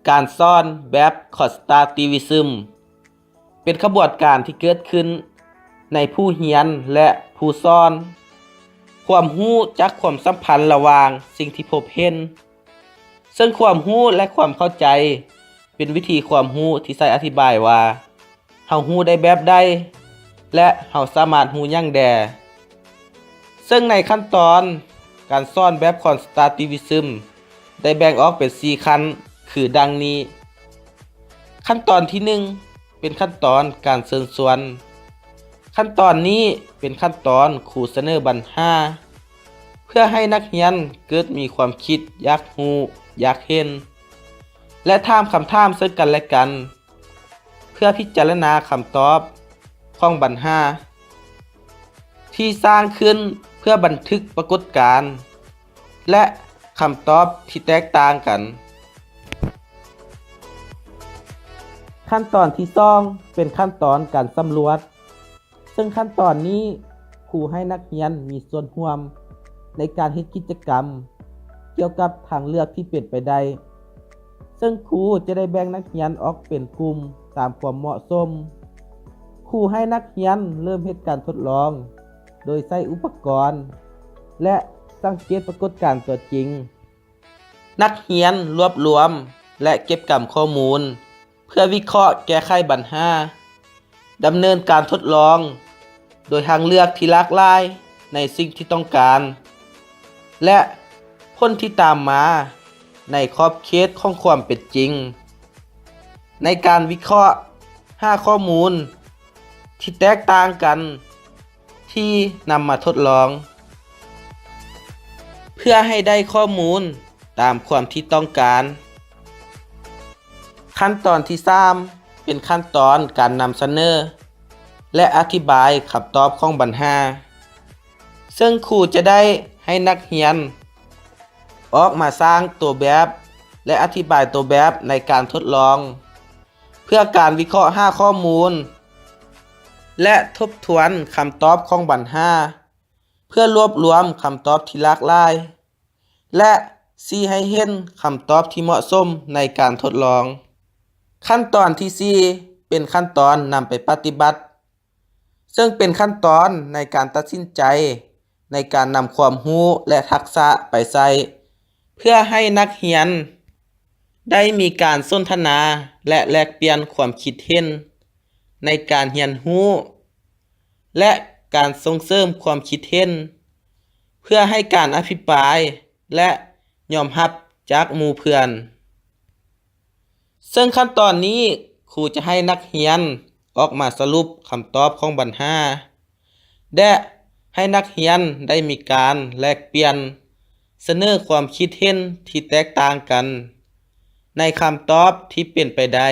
ການສອນແບບຄອນສະຕຣັກຕິວິຊຶມ ເປັນຂະບວນການທີ່ເກີດຂຶ້ນໃນຜູ້ຮຽນ ແລະ ຜູ້ສອນ. ຄວາມຮູ້ຈັກຄວາມສຳພັນລະຫວ່າງສິ່ງທີ່ພົບເຫັນ, ເຊິ່ງຄວາມຮູ້ ແລະ ຄວາມເຂົ້າໃຈ ເປັນວິທີຄວາມຮູ້ທີ່ໃຊ້ອະທິບາຍວ່າ ເຮົາຮູ້ໄດ້ແບບໃດ ແລະ ເຮົາສາມາດຮູ້ຫຍັງແດ່. ເຊິ່ງໃນຂັ້ນຕອນການສອນແບບຄອນສະຕຣັກຕິວິຊຶມ ໄດ້ແບ່ງອອກເປັນສີ່ຂັ້ນ ຄືດັ່ງນີ້. ຂັ້ນຕອນທີໜຶ່ງ ເປັນຂັ້ນຕອນການເຊີນຊວນ. ຂັ້ນຕອນນີ້ເປັນຂັ້ນຕອນຄູສະເໜີບັນຫາ ເພື່ອໃຫ້ນັກຮຽນເກີດມີຄວາມຄິດຢາກຮູ້, ຢາກເຫັນ ແລະ ຖາມຄຳຖາມເຊິ່ງກັນແລະກັນ ເພື່ອພິຈາລະນາຄຳຕອບຂອງບັນຫາ ທີ່ສ້າງຂຶ້ນເພື່ອບັນທຶກປາກົດການ ແລະ ຄຳຕອບທີ່ແຕກຕ່າງກັນ. ຂັ້ນຕອນທີສອງ ເປັນຂັ້ນຕອນການສຳຫຼວດ. ເຊິ່ງຂັ້ນຕອນນີ້ ຄູໃຫ້ນັກຮຽນມີສ່ວນຮ່ວມໃນການເຮັດກິດຈະກຳກ່ຽວກັບທາງເລືອກທີ່ເປັນໄປໄດ້. ເຊິ່ງຄູຈະໄດ້ແບ່ງນັກຮຽນອອກເປັນກຸ່ມຕາມຄວາມເໝາະສົມ. ຄູໃຫ້ນັກຮຽນເລີ່ມເຮັດການທົດລອງໂດຍໃຊ້ອຸປະກອນ ແລະ ສັງເກດປາກົດການຕົວຈິງ. ນັກຮຽນລວບລວມ ແລະ ເກັບກຳຂໍ້ມູນ ເພື່ອວິເຄາະແກ້ໄຂບັນຫາ, ດຳເນີນການທົດລອງໂດຍທາງເລືອກທີ່ຫຼາກຫຼາຍໃນສິ່ງທີ່ຕ້ອງການ ແລະ ຜົນທີ່ຕາມມາໃນຂອບເຂດຂອງຄວາມເປັນຈິງ. ໃນການວິເຄາະຫາຂໍ້ມູນທີ່ແຕກຕ່າງກັນ ທີ່ນຳມາທົດລອງ ເພື່ອໃຫ້ໄດ້ຂໍ້ມູນຕາມຄວາມທີ່ຕ້ອງການ. ຂັ້ນຕອນທີສາມ ເປັນຂັ້ນຕອນການນຳສະເໜີ ແລະ ອະທິບາຍຄຳຕອບຂອງບັນຫາ ເຊິ່ງຄູຈະໄດ້ໃຫ້ນັກຮຽນອອກມາສ້າງຕົວແບບ ແລະ ອະທິບາຍຕົວແບບໃນການທົດລອງ ເພື່ອການວິເຄາະຫາຂໍ້ມູນ ແລະ ທົບທວນຄຳຕອບຂອງບັນຫາ ເພື່ອລວບລວມຄຳຕອບທີ່ຫຼາກຫຼາຍ ແລະ ຊີ້ໃຫ້ເຫັນຄຳຕອບທີ່ເໝາະສົມໃນການທົດລອງ. ຂັ້ນຕອນທີສີ່ ເປັນຂັ້ນຕອນນຳໄປປະຕິບັດ ເຊິ່ງເປັນຂັ້ນຕອນໃນການຕັດສິນໃຈ ໃນການນຳຄວາມຮູ້ ແລະ ທັກສະໄປໃຊ້ ເພື່ອໃຫ້ນັກຮຽນໄດ້ມີການສົນທະນາ ແລະ ແລກປ່ຽນຄວາມຄິດເຫັນໃນການຮຽນຮູ້ ແລະ ການສົ່ງເສີມຄວາມຄິດເຫັນ ເພື່ອໃຫ້ການອະພິປາຍ ແລະ ຍອມຮັບຈາກໝູ່ເພື່ອນ. ເຊິ່ງຂັ້ນຕອນນີ້ ຄູຈະໃຫ້ນັກຮຽນອອກມາສະຫຼຸບຄຳຕອບຂອງບັນຫາ ແລະ ໃຫ້ນັກຮຽນໄດ້ມີການແລກປ່ຽນສະເໜີຄວາມຄິດເຫັນທີ່ແຕກຕ່າງກັນໃນຄຳຕອບທີ່ເປັນໄປໄດ້